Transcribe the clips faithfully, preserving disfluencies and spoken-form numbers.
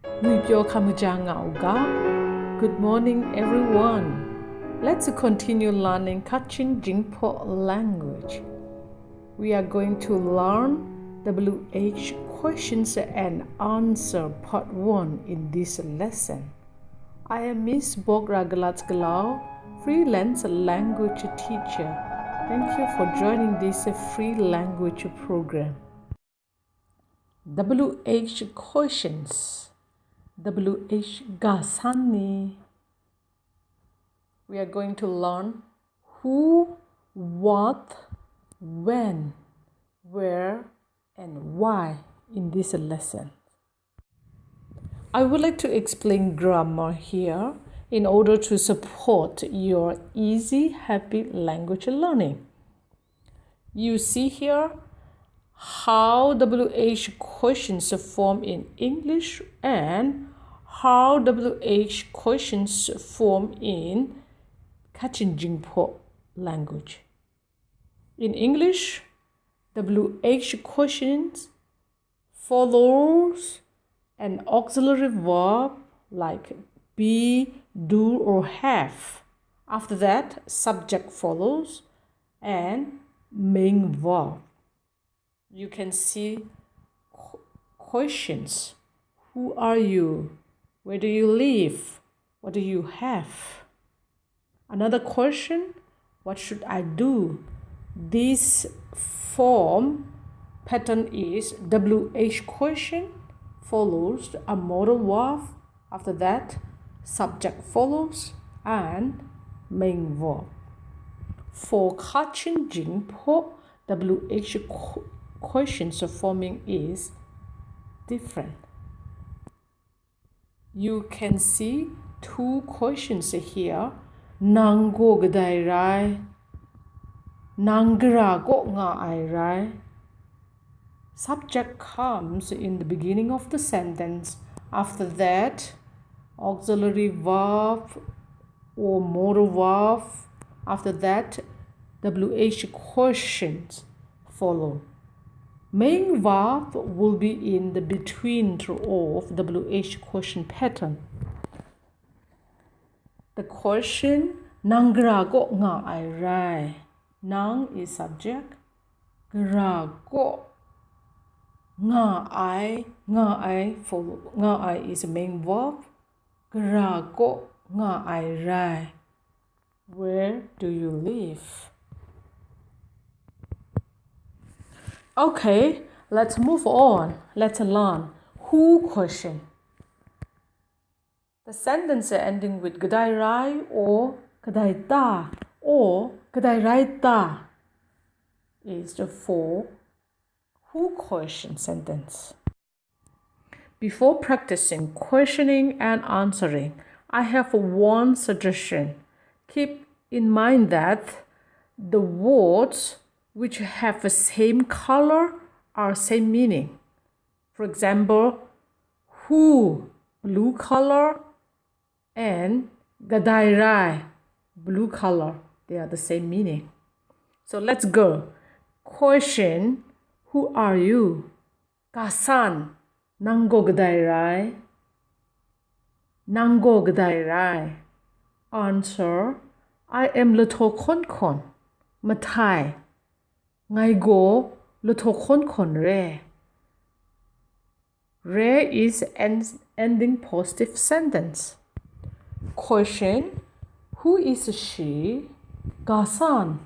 Ngwi pyaw hkam kaja nga u ga. Good morning, everyone. Let's continue learning Kachin Jingpho language. We are going to learn W H questions and answer part one in this lesson. I am Miss Bok Ragalat Galau, freelance language teacher. Thank you for joining this free language program. W H questions. W H ga san ni. We are going to learn who, what, when, where, and why in this lesson. I would like to explain grammar here in order to support your easy, happy language learning. You see here how W H questions form in English and how W H questions form in Kachin Jingpho language. In English, W H questions follows an auxiliary verb like be, do, or have. After that, subject follows and main verb. You can see qu- questions. Who are you? Where do you live? What do you have? Another question, what should I do? This form pattern is W H question follows a modal verb. After that, subject follows and main verb. For Kachin Jingpho, W H qu- questions forming is different. You can see two questions here. Nang gaw kadai rai? Nang gara kaw nga ai rai? Subject comes in the beginning of the sentence. After that, auxiliary verb or modal verb. After that, W H questions follow. Main verb will be in the between of W H question pattern. The question, nang gara kaw nga ai rai? Nang is subject, gara kaw nga ai, nga ai follow, nga ai is a main verb, gara kaw nga ai rai. Where do you live? Okay, let's move on. Let's learn who question. The sentence ending with kadai rai or kadai ta or kadai rai ta is the four who question sentence. Before practicing questioning and answering, I have one suggestion. Keep in mind that the words which have the same color are same meaning. For example, who, blue color, and kadai rai, blue color. They are the same meaning. So let's go. Question, who are you? Ga san, nang gaw kadai rai? Nang gaw kadai rai? Answer, I am Latho Khon Khon. Mathai, ngai gaw Latho Khon Khon re. Re is an ending positive sentence. Question, who is she? Ga san,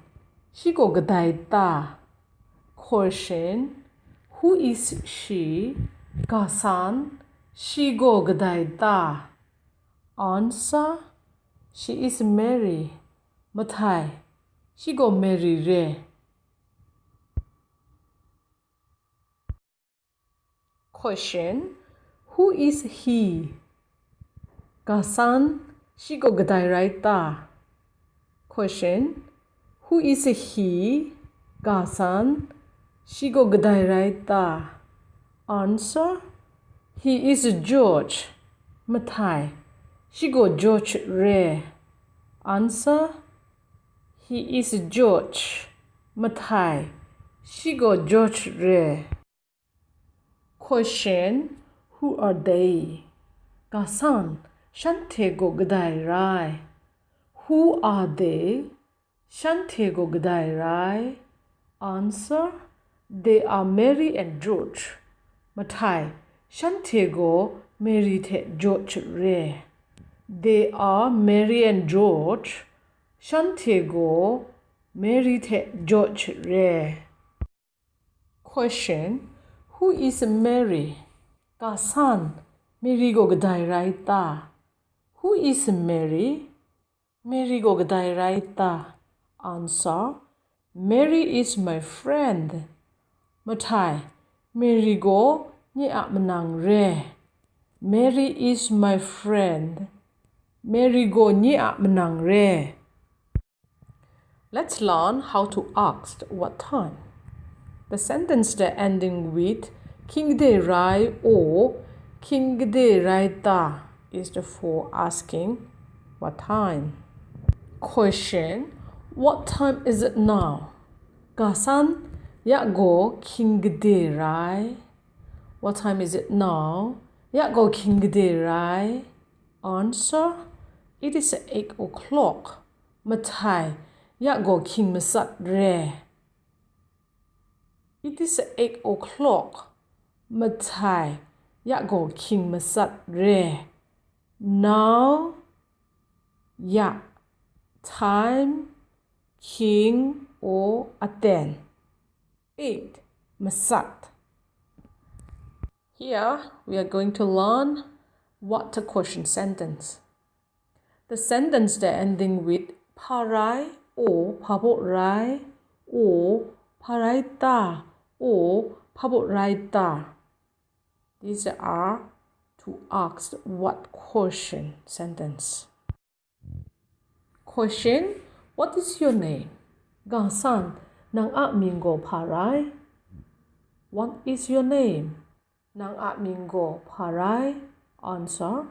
shi gaw kadai ta? Question, who is she? Ga san, shi gaw kadai ta? Answer, she is Mary. Mathai, shi gaw Mary re. Question, who is he? Ga san, shi gaw kadai rai ta? Question, who is he? Ga san, shi gaw kadai rai ta? Answer, he is George. Mathai, shi gaw George re. Answer, he is George. Mathai, shi gaw George re. Question, who are they? Ga san, shanhte gaw kadai rai? Who are they? Shanhte gaw kadai rai? Answer: They are Mary and George. Mahtai: Shanhte gaw Mary hte George re. They are Mary and George. Shanhte gaw Mary hte George re. Question: Who is Mary? Ga san, Mary gaw kadai rai ta? Who is Mary? Mary gaw kadai rai ta? Answer: Mary is my friend. Mahtai: Mary gaw nye a manang re. Mary is my friend. Mary gaw nye a manang re. Let's learn how to ask what time. The sentence that ending with hkying gade rai or hkying gade rai ta is the for asking what time. Question: What time is it now? Ga san, ya gaw hkying gade rai? What time is it now? Ya gaw hkying gade rai? Answer: It is eight o'clock. Mahtai: Ya gaw hkying matsat re. It is eight o'clock. Mahtai: Ya gaw hkying matsat re. Now, ya, time, hkying, or aten. Eight, matsat. Here we are going to learn what a question sentence. The sentence that ending with hpa rai or hpa baw rai or hpa rai ta or hpa baw rai ta. These are to ask what question sentence. Question: What is your name? Ga san, nang a mying gaw hpa rai? What is your name? Nang a mying gaw hpa rai? Answer: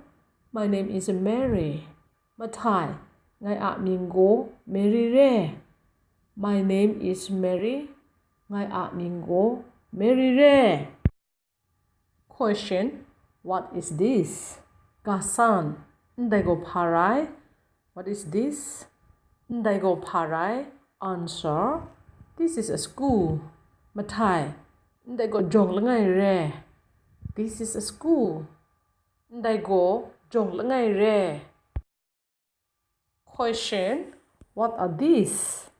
My name is Mary. Mahtai: Ngai a mying gaw Mary re. My name is Mary. Ngai a mying gaw Mary re. Question: What is this? Ga san, ndai gaw hpa rai? What is this? Ndai gaw hpa rai? Answer: This is a school. Mahtai: Ndai gaw jawng langai re. This is a school. Ndai gaw jawng langai re. Question: What are these?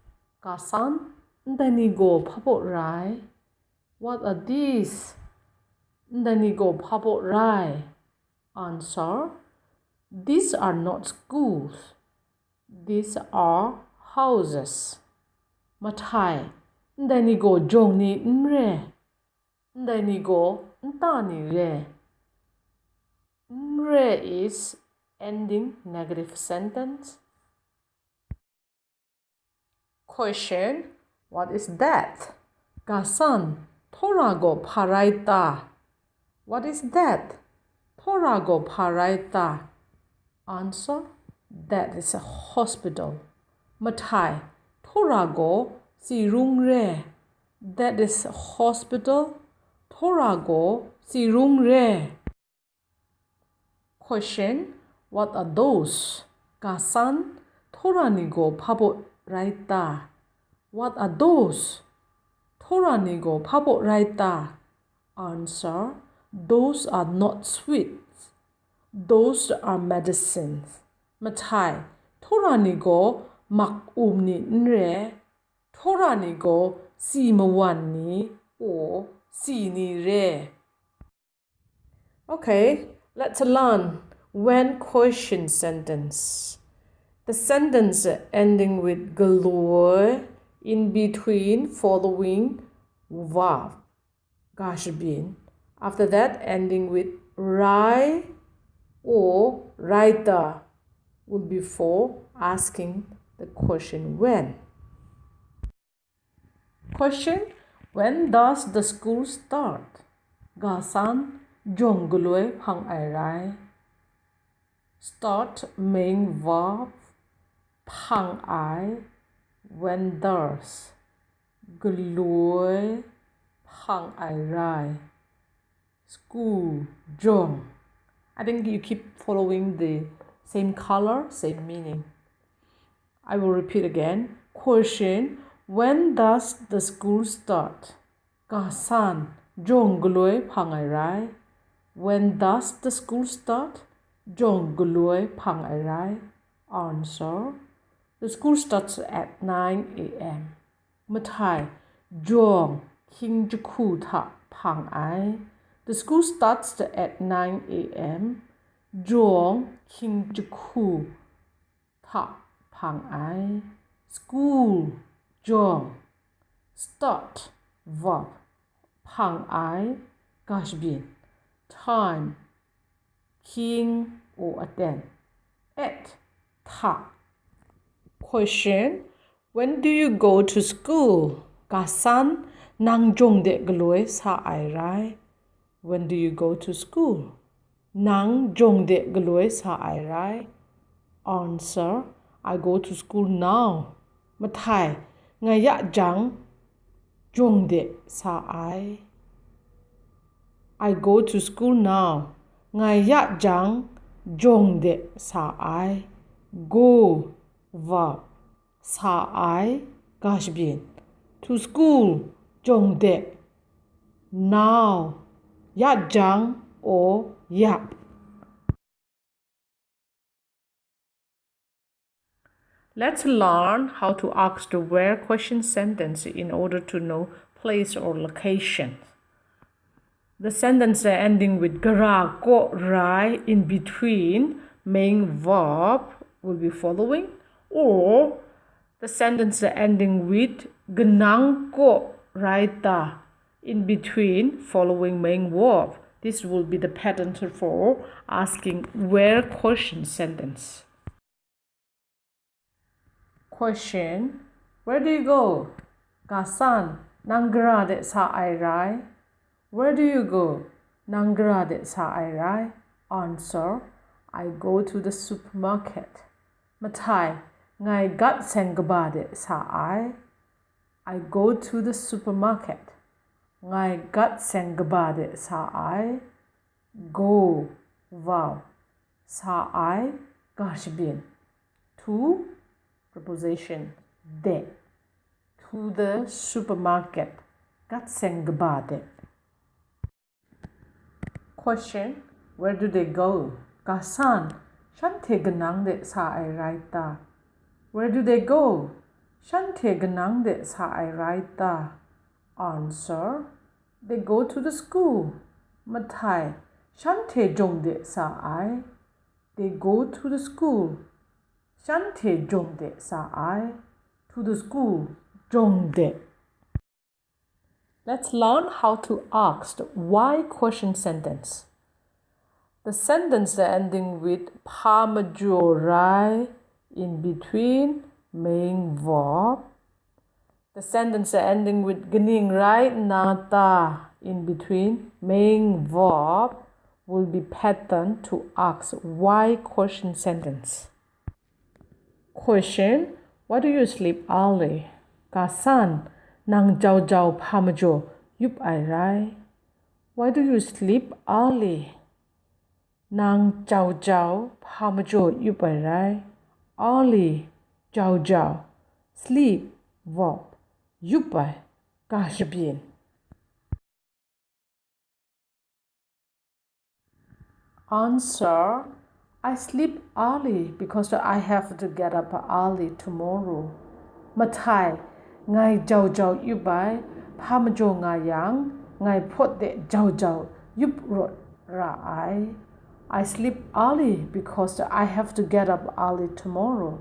Ga san, ndai ni gaw hpa baw rai? What are these? Ndai ni gaw hpa baw rai? Answer: These are not schools. These are houses. Mahtai: Ndai ni gaw jawng ni n re. Ndai ni gaw nta ni re. N re is ending negative sentence. Question: What is that? Ga san, htawra gaw hpa rai ta? What is that? Htawra gaw hpa rai ta? Answer: That is a hospital. Mahtai: Htawra gaw tsi rung re. That is a hospital. Htawra gaw tsi rung re. Question: What are those? Ga san, htawra ni gaw hpa baw rai ta? What are those? Htawra ni gaw hpa baw rai ta? Answer: Those are not sweets. Those are medicines. Mahtai: Htawra ni gaw mak um ni n re. Htawra ni gaw tsi mawan ni, or tsi ni re. Okay, let's learn when question sentence. The sentence ending with galoi, in between following verb, ga shabyin. After that, ending with rai or rai ta will be for asking the question when. Question: When does the school start? Ga san, jawng galoi hpang ai rai? Start main verb, hpang ai, when does, galoi hpang ai rai. School, jawng. I think you keep following the same color, same meaning. I will repeat again. Question: When does the school start? Ga san, jawng galoi hpang ai rai. When does the school start? Jawng galoi hpang ai rai. Answer: The school starts at nine a.m. Mathai: Jawng hkying jahku hta hpang ai. The school starts at nine a.m. Jawng hkying jahku hta hpang ai. School, jawng. Start, verb. Hpang ai, ga shabyin. Time, hkying, o aten. At, hta. Question: When do you go to school? Ga san, nang jawng de galoi sa ai rai. When do you go to school? Nang jawng de galoi sa ai rai. Answer: I go to school now. Mathai: Ngai ya jang, jawng de sa ai. I go to school now. Ngai ya jang, jawng de sa ai. Go, verb. Sa ai, ga shabyin. To school, jawng de. Now, ya jang, o ya. Let's learn how to ask the where question sentence in order to know place or location. The sentence ending with gara kaw rai in between main verb will be following, or the sentence ending with ganang kaw rai ta in between following main verb. This will be the pattern for asking where question sentence. Question: Where do you go? Ga san, nang gara de sa ai rai? Where do you go? Nang gara de sa ai rai? Answer: I go to the supermarket. Mathai: Ngai gat seng kaba de sa ai. I go to the supermarket. Ngai gat seng kaba de sa ai. Go, verb. Sa ai, ga shabyin. To, preposition, de. To the supermarket. Gat seng kaba de. Question: Where do they go? Ga san, shanhte ganang de sa ai rai ta? Where do they go? Shanhte ganang de sa ai rai ta? Answer: They go to the school. Mathai: Shanhte jawng de sa ai. They go to the school. Shanhte jawng de sa ai. To the school, jawng de. Let's learn how to ask why question sentence. The sentence ending with hpa majaw rai in between main verb. The sentence ending with kaning rai nna ta in between main verb will be pattern to ask why question sentence. Question: Why do you sleep early? Ga san, nang jau jau hpa majaw yup ai rai? Why do you sleep early? Nang jau jau hpa majaw yup ai rai? Early, jau jau. Sleep, verb. Yup ai, ga shabyin. Answer: I sleep early because I have to get up early tomorrow. Mathai: Ngai jau jau yup ai, hpa majaw nga yang, ngai hpawt de jau jau yup rawt ra ai. I sleep early because I have to get up early tomorrow.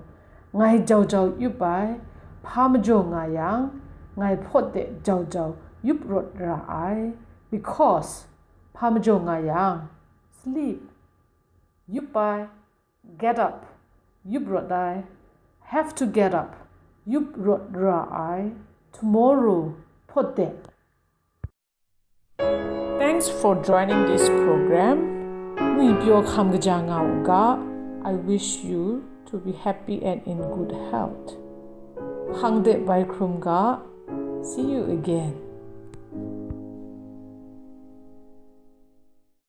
Ngai jau jau yup ai, hpa majaw nga yang, ngai hpawt de jau jau yup rawt ra ai. Because, hpa majaw nga yang, sleep, yup ai, get up, yup rawt ai, have to get up, yup rawt ra ai, tomorrow, hpawt de. Thanks for joining this program. Ngwi pyaw hkam kaja nga u ga. I wish you to be happy and in good health. Hpang de bai hkrum ga. See you again.